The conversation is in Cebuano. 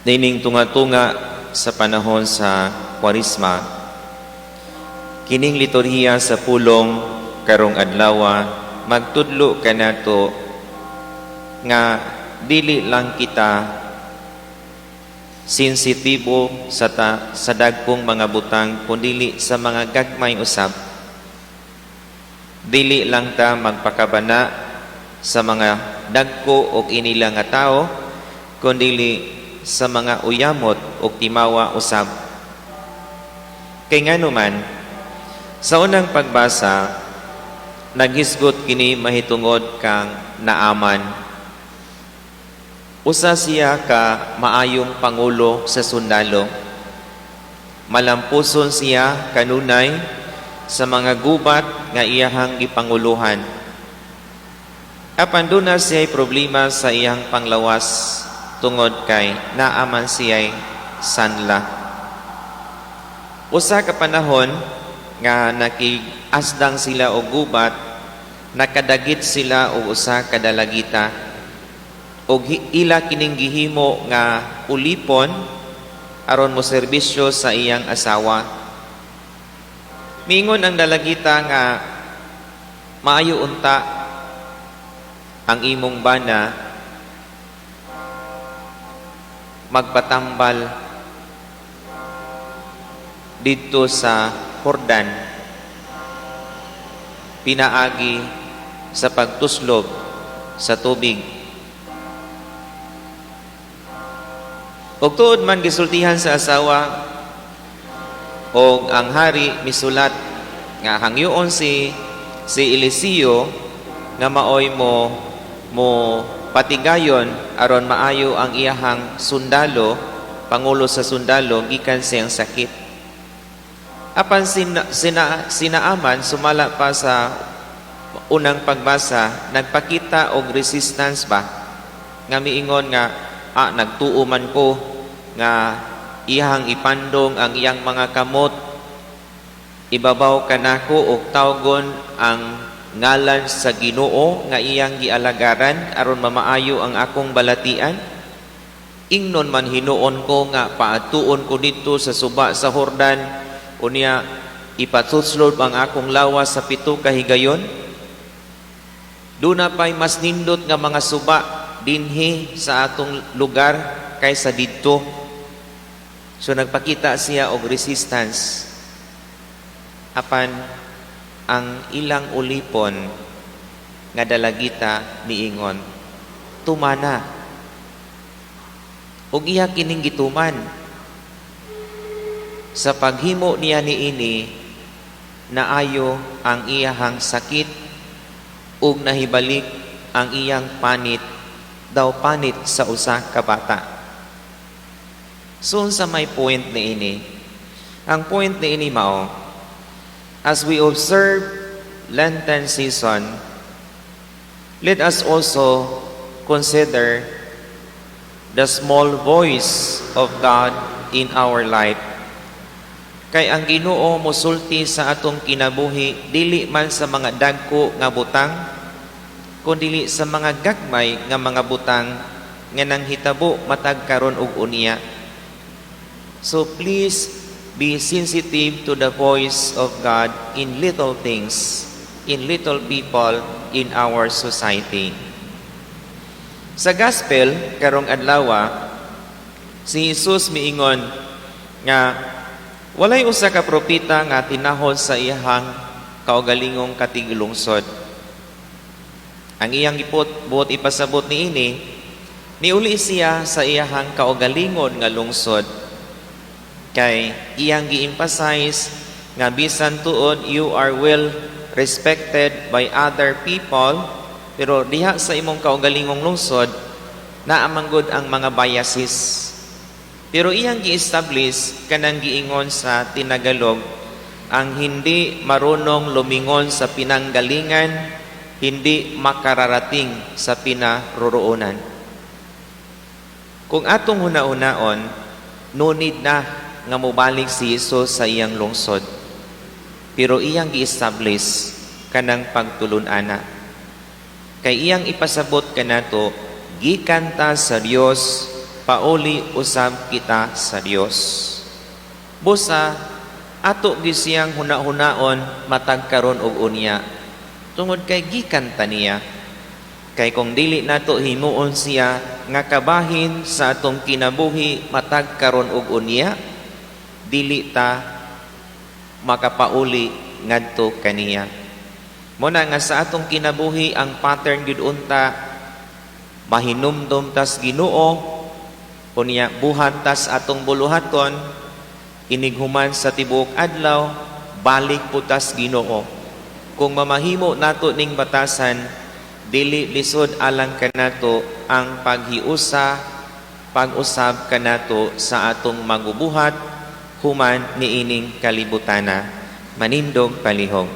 Niining tunga-tunga sa panahon sa Kwaresma, kining liturhiya sa pulong karong adlaw magtudlo kanato nga dili lang kita sensitibo sa dagkong mga butang, kundili sa mga gagmay usab. Dili lang ta magpakabana sa mga dagko og inila nga tao, kundili sa mga uyamot og timawa usab. Kay ngano man, sa unang pagbasa, naghisgot kini mahitungod kang Naaman. Usa siya ka maayong pangulo sa sundalo. Malampuson siya kanunay sa mga gubat nga iyahang gipanguluhan. Apan duna siya'y problema sa iyang panglawas tungod kay naa man siya'y sanla. Usa ka panahon nga nakig-asdang sila og gubat, nakadagit sila og usa ka dalagita. Og ila kining gihimo nga ulipon aron mo serbisyo sa iyang asawa. Miingon ang dalagita nga maayo unta ang imong bana magpatambal didto sa Jordan pinaagi sa pagtuslob sa tubig. Og tuod man gisultihan sa asawa, og ang hari misulat nga hangyoon si Eliseo nga maoy mo patigayon aron maayo ang iyahang sundalo, pangulo sa sundalo, gikan siyang sakit. Apan si Naaman, sumala pa sa unang pagbasa, nagpakita og resistance ba, nga miingon nga, "Ah, nagtuo man ko nga iyang ipandong ang iyang mga kamot ibabaw kanako og tawgon ang ngalan sa Ginoo nga iyang gialagaran aron mamaayo ang akong balatian. Ingnon man hinuon ko nga paadtuon ko didto sa suba sa Jordan, unya ipatuslob ang akong lawas sa 7 ka higayon. Duna pa'y mas nindot nga mga suba dinhi sa atong lugar kaysa didto." So nagpakita siya og resistance. Apan ang ilang ulipon nga dalagita niingon, "Tumana." Ug iya kining gituman. Sa paghimo niya niini, naayo ang iyahang sakit ug nahibalik ang iyang panit, daw panit sa usa ka bata. So unsa may point niini? Ang point niini mao, as we observe Lenten season, let us also consider the small voice of God in our life. Kay ang Ginoo mosulti sa atong kinabuhi dili man sa mga dagko nga butang, kundili sa mga gagmay nga mga butang nga nanghitabo matag karon ug unya. So please be sensitive to the voice of God in little things, in little people in our society. Sa gospel karong adlaw, si Jesus miingon nga walay usa ka propeta nga tinahod sa iyahang kaugalingong katiglungsod. Ang iyang ipot buot ipasabot niini, niuli siya sa iyahang kaugalingon nga lungsod kay iyang gi-emphasize nga bisan tuod you are well respected by other people, pero diha sa imong kaugalingong lungsod naa man gud ang mga biases. Pero iyang gi-establish kanang giingon sa tinagalog, ang hindi marunong lumingon sa pinanggalingan, hindi makararating sa pinaroroonan. Kung atong huna-hunaon, no need na nga mobalik si Jesus sa iyang lungsod. Pero iyang gi-establish kanang pagtulun-ana. Kay iyang ipasabot kanato, gikan ta sa Dios, Pauli usab kita sa Dios. Busa ato gyud siyang hunahunaon matag karon ug unya tungod kay gikan ta niya. Kay kung dili nato himuon siya nga kabahin sa atong kinabuhi matag karon ug unya, dili ta makapauli ngadto kaniya. Mao na nga sa atong kinabuhi, ang pattern gyud unta, mahinumdom tas Ginoo, unya buhat tas atong buluhaton, inighuman sa tibuok adlaw, balik pud tas Ginoo. Kung mamahimo nato ning batasan, dili lisod alang kanato ang paghiusa, pag-usab kanato sa atong magubuhat human niining kalibutana. Manindog palihog.